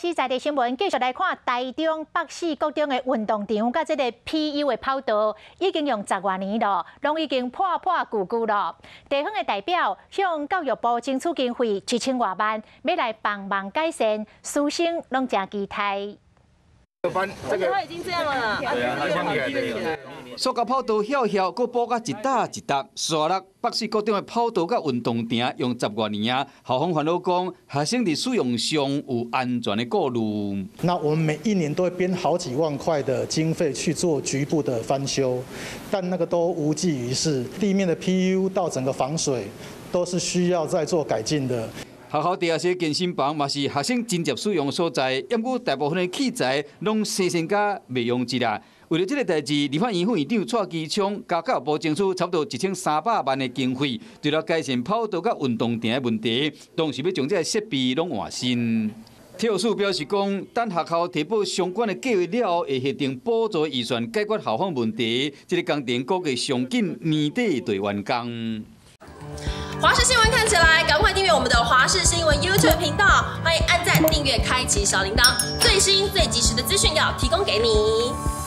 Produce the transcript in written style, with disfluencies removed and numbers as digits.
時在地新聞繼續來看台中北勢國中的運動場，佮這个 PU 的跑道已經用十外年囉，攏已經破破舊舊囉。地方的代表向教育部爭取經費一千外萬，欲來幫忙改善，師生攏誠期待。這個他已經這樣了，對啊。塑膠跑道翹翹，閣補甲一搭一搭。紲落北勢國中的跑道佮運動場用十外年啊，校方煩惱講，學生佇使用上有安全的顧慮。那我們每一年都會編好幾萬塊的經費去做局部的翻修，但那個都無濟於事。地面的 PU 到整個防水都是需要再做改進的。學校地下室健身房嘛是學生真濟使用所在，毋過大部分的器材攏生鏽甲袂用得啦。為著這个代誌，立法院副院長蔡其昌共教育部爭取差不多1300萬的經費，為了改善跑道佮運動場的問題，同時欲將這个設備攏換新。體育署表示講，等學校提報相關的計畫了後，會核定補助預算解決校方問題。這个工程估計上緊年底就會完工。華視新聞看起來，趕快訂閱我們的華視新聞 YouTube 頻道，歡迎按讚、訂閱、開啟小鈴鐺，最新最及時的資訊要提供給你。